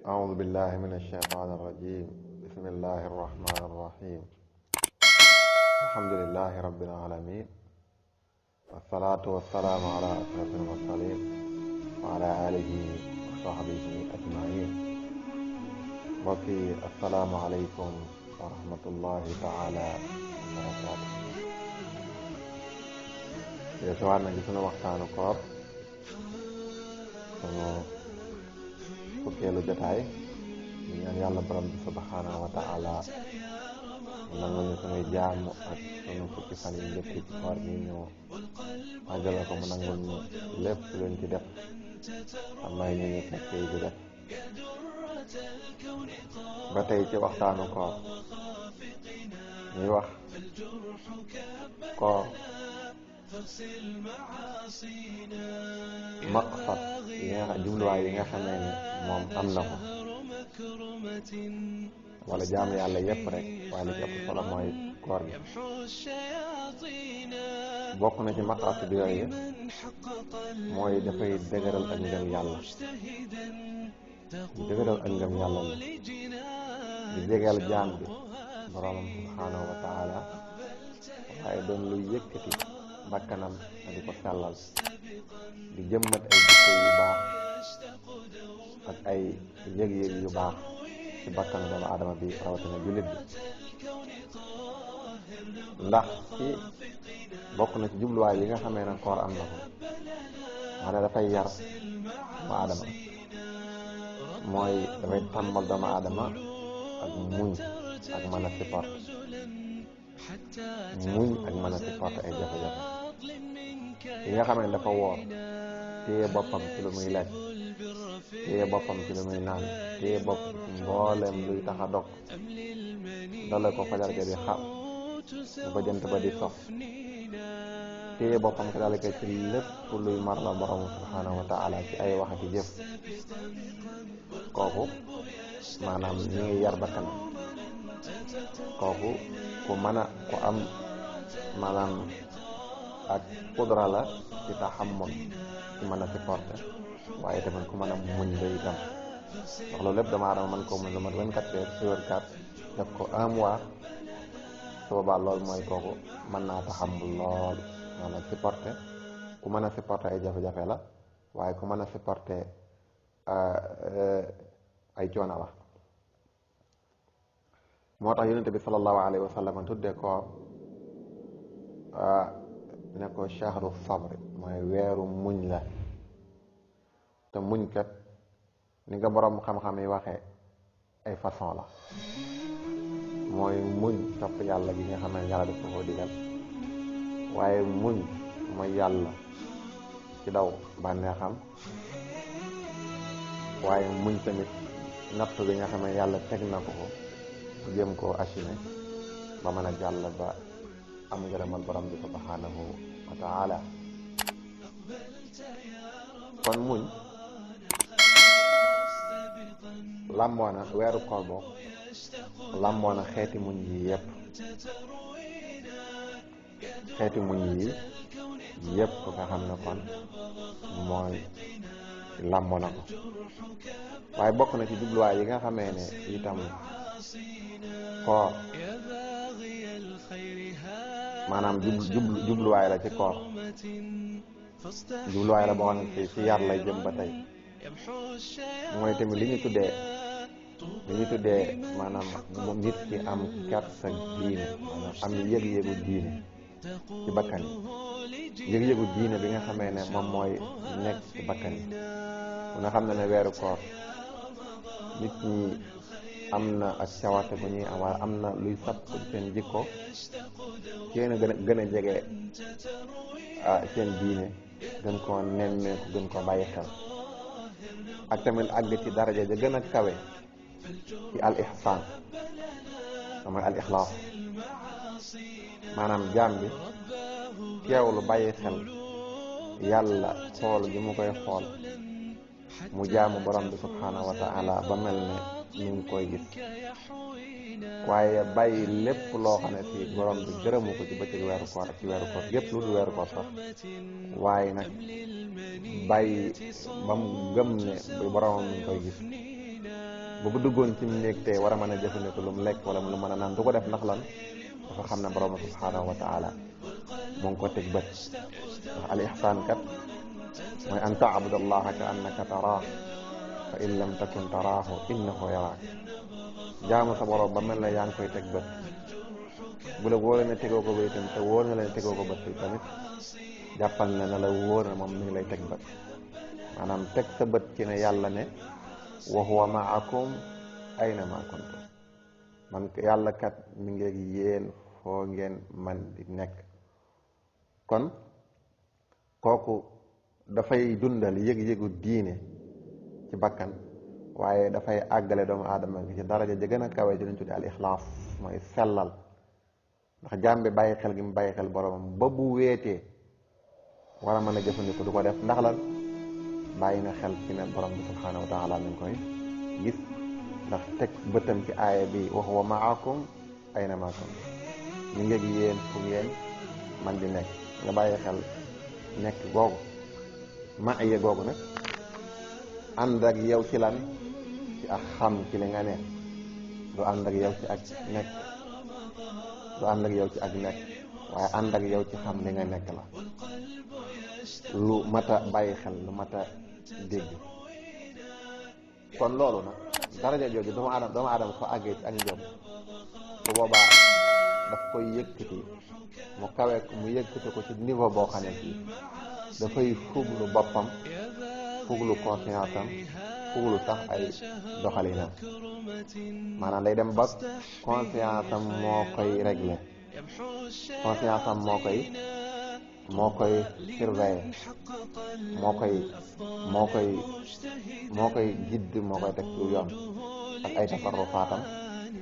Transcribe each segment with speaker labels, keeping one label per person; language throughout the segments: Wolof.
Speaker 1: أعوذ بالله من الشيطان الرجيم بسم الله الرحمن الرحيم الحمد لله رب العالمين والصلاة والسلام على أشرف المرسلين وعلى آله وصحبه أجمعين وفي السلام عليكم ورحمة الله تعالى وبركاته يسوعنا جسنا وقتان koor sunu fukkeelu jotaay ñu ñaan yàlla borom bi subhanahu wa ta'ala nangu ñu sunuy jaamu ak sunu fukki fan yi njëkk ci koor gi ñu àggale ko mu nangul ñu lépp luñ ci def amay ñu ñu fekkee di def ba tey ci waxtaanu koor ñuy wax koor maqsad yi nga jubluwaay yi nga xamee ne moom am na ko wala jaamu yàlla yépp rek waaye li ci ëpp solo mooy koor gi bokk na ci maqasid yooyu mooy dafay dëgëral ak ngëm yàlla dëgëral ak ngëm yàlla la di jegeel jaam bi boroomam subhanahu wa taala waaye doon luy yëkkati bakkanam di ko sellal di jëmmat ay jikko yu baax ak ay yëg-yëg yu baax ci bakkan doomu aadama bi rawatina jullit bi ndax ci bokk na ci jubluwaay yi nga xamee ne koor am na ko xam ne dafay yar doomu aadama mooy dafay tàmbal doomu aadama ak muñ ak mën a supporter muñ ak mën a supporter ay jafe-jafe yi nga xam ne dafa woor téye boppam ci lu muy lekk téye boppam ci lu muy naan téye bopp mboolem luy tax a dog dale ko fajar ga di xar bu ba jant ba di sox téye boppam ci dale ko ci lépp luy mar la borom subhanahu wa taala ci ay waxati jëf kooku maanaam ñu ngi yar bakkanam kooku ku mën a ku am maanaam ak qudra la ci taxammul ci mën a supporter waaye tamit ku mën a muñ la itam wax loolu lépp dama adama mën koo muñ lu mat 24 heures sur 24 def ko un mois su boobaa loolu mooy kooku mën naa taxammul lool maanaam supporter ku mën a supporter ay jafe-jafe la waaye ku mën a supporter ay coono la moo tax yonent bi sallallahu alayhi wa sallam tuddee ko ne ko shahru sabr mooy weeru muñ la te muñ kat ni nga borom xam-xam yi waxee ay façon la mooy muñ topp yàlla gi nga xam ne yàlla daf ko digal waaye muñ mooy yàlla ci daw bànneexam waaye muñ tamit natt bi nga xam ne yàlla teg na ko jëm koo assumé ba mën a jàll ba am ngërëmal borom bi subhanahu wa taala kon muñ làmboona weeru koor boo làmboona xeeti muñ yi yépp xeeti muñ yi yépp nga xam ne kon mooy làmboona ko waaye bokk na ci jubluwaay yi nga xamee ne itam koor maanaam jubluwaay la ci koor jubluwaay la boo xam ne ci yar lay jëm ba tey mooy tamit li ñu tuddee maanaam nit ki am kersa diine maanaam am yëg-yëgu diine ci bakkan yi yëg-yëgu diine bi nga xamee ne moom mooy nekk ci bakkan yi mu nga xam ne weeru koor nit ñi am na ak cawarte bu ñuy am am na luy sapp seen jikko seen gën a jege seen diine gën koo nemmeeku gën koo bàyyi xel ak tamit àgg ci daraja ja gën a kawe ci al ihsaan mooy al ixlaas maanaam jaam bi teewlu bàyyi xel yàlla xool gi mu koy xool mu jaamu borom bi subhanahu wa taala ba mel ne ñu ngi koy gis waaye bàyyi lépp loo xam ne ci borom bi gërëmu ko ci bëccëg weeru koor ak ci weeru koor yépp lu dul weeru koor sax waaye nag bàyyi ba mu gëm ne boromam ñu ngi koy gis ba bu duggoon ci néeg te war a mën a jëfandikoo lu mu lekk wala lu mën a naan du ko def ndax lan dafa xam ne borom subhanahu wa taala mu ngi ko teg bët ndax al ihsaan kat mooy an taabudallaha ka annaka taraah fa in lam takun taraahu innahu yaraak jaamu sa borom ba mel ne yaa ngi koy teg bët bu la wóor ne tegoo ko bët te wóor na la ne tegoo ko bët tamit jàppal ne na la wóor na moom mi ngi lay teg bët maanaam teg sa bët ci ne yàlla ne wa huwa maakum ayna ma kuntum man yàlla kat mi ngi yéen foo ngeen man di nekk kon kooku dafay dundal yëg-yëgu diine ci bakkan waaye dafay àggale doomu aadama gi ci daraja ja gën a kawe ji ñu tudde al ixlaas mooy sellal ndax jaam bi bàyyi xel gi mu bàyyi xel boromam ba bu weetee war a mën a jëfandikoo du ko def ndax lan bàyyi na xel ci ne borom bi subhanahu wa taala mi ngi koy gis ndax teg bëtam ci aaya bi wa huwa maakum ayna ma kuntum mi ngi yéen fu ngeen man di nekk nga bàyyi xel nekk googu maaya googu nag ànd ak yow ci lan ci ak xam ci li nga nekk du ànd ak yow ci ak nekk du ànd ak yow ci ak nekk waaye ànd ak yow ci xam li nga nekk la lu mat a bàyyi xel lu mat a dégg kon loolu nag daraja jooju doomu aadama ko àggee ci ak njom su boobaa daf koy yëkkati mu kawe mu yëkkati ko ci niveau boo xam ne ci dafay fuglu boppam fuglu conscience am fuglu sax ay doxalinam maanaam day dem ba conscience am moo koy régler conscience am moo koy surveiller moo koy gidd moo koy teg ci yoon ak ay tasarrufaatam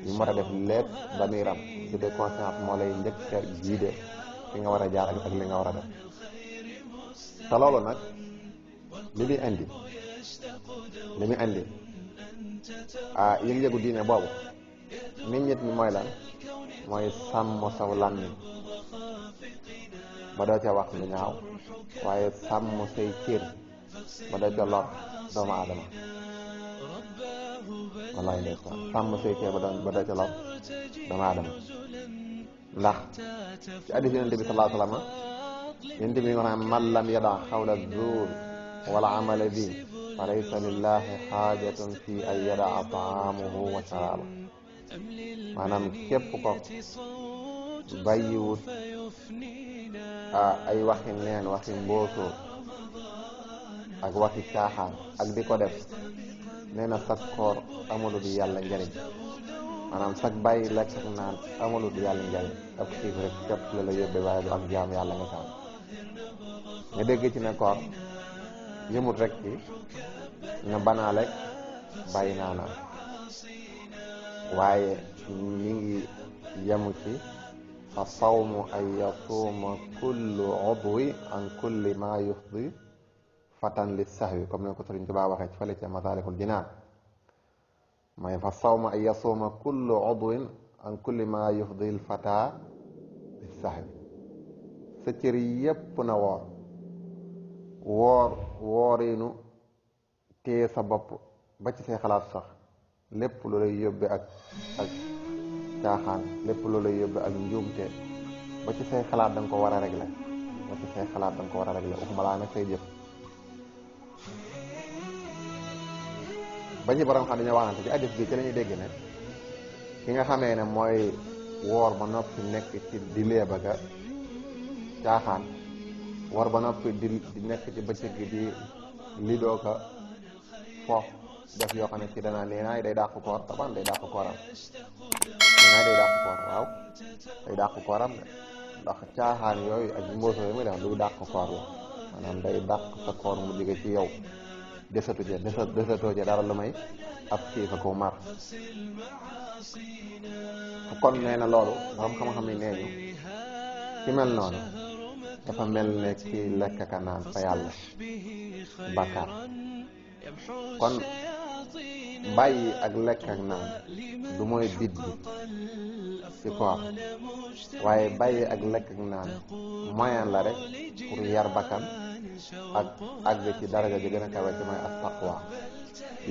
Speaker 1: yu mu war a def lépp damiram su dee conscience moo lay njëkk a guider fi nga war a jaar ak li nga war a def te loolu nag li muy indi yëg-yëgu diine boobu nit mi mooy lan mooy sàmm saw làmmiñ ba doo ca wax lu ñaaw waaye sàmm say cër ba doo ca lor doomu aadama wallaay ndeysaan sàmm say cër ba doo ca lor doomu aadama ndax ci hadiis Yonent bi sallallahu alayhi wa sallam Yonent bi wax man lam yada xawla zuur wala amala bi fa laysa lillahi xaajatun fi an yadaa taamuhu wa sharaaba maanaam képp ko bàyyiwut ay waxi neen waxi mboosoo ak waxi caaxaan ak di ko def nee na sag koor amulu di yàlla njariñ maanaam sag bàyyi lekk ak naan amulu di yàlla njariñ ak xiif rek képp la la yóbbe waaye du ak jaam yàlla nga saam nga dégg ci ne koor yëmut rek ci nga banaa lekk bàyyi naa naan waaye mi ngi yemu ci fa sawmu an yasuuma kullu udwi an kulli ma yufdi fatan li sahwi comme ne ko Sëriñ Tuubaa waxee ci fële ca Masaalikul Jinaan mooy fa sawmu an yasuuma kullu udwin an kulli ma yufdi l fata li sahwi sa cër yépp na woorinu téye sa bopp ba ci say xalaat sax lépp lu lay yóbbe ak caaxaan lépp lu lay yóbbe ak njuumte ba ci say xalaat da nga ko war a régler ba ci say xalaat da nga ko war a régler waxuma laa nag say jëf ba ci borom xam dañoo waxante ci hadiis bi ci la ñuy dégg ne ki nga xamee ne mooy woor ba noppi nekk ci di leebaga caaxaan woor ba noppi di nekk ci bëccëg gi di lidoo ka foofu def yoo xam ne ci danaa leenaay day dàq koor taban day dàq kooram leenaay day dàq koor waaw day dàq kooram de ndax caaxaan yooyu ak mbooso yi muy def du dàq koor la maanaam day dàq sa koor mu jóge ci yow desatoo ja dara lu may ab xiifa ko mar kon nee na loolu borom xam-xam ne nee ñu ci mel noonu dafa mel ne ki lekk ka naan fa yàlla bàkkaar kon bàyyi ak lekk ak naan du mooy bit bi ci koor waaye bàyyi ak lekk ak naan moyen la rek pour yar bakkan ak àgg ci daraja ji gën a kawe ci mooy ak taqwa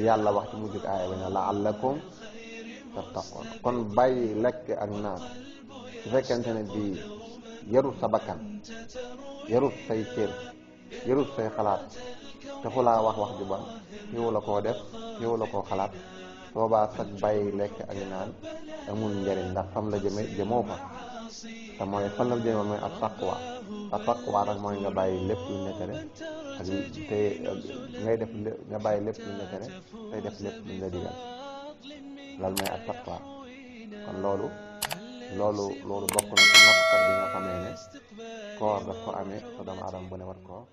Speaker 1: yàlla wax ci mujjug aaya bi ne la'allakum tattaqoon. kon bàyyi lekk ak naan su fekkente ne bii yarut sa bakkan, yarut say cër, yarut say xalaat, taxu laa wax wax ju bon, teewu la koo def, teewu la koo xalaat, soobaa sag bàyyi lekk ak naan amul njëriñ, ndax fam la jëmoo fa. te mooy fan la jëmoo mooy ak taqwa rek mooy nga bàyyi lépp lu ñu tere ak te ngay def nga bàyyi lépp lu ñu tere tey def lépp lu ñu la digal, loolu mooy ak taqwa. kon loolu bokk na ci nattkat bi nga xamee ne koor daf ko amee te doomu aadama bu ne war koo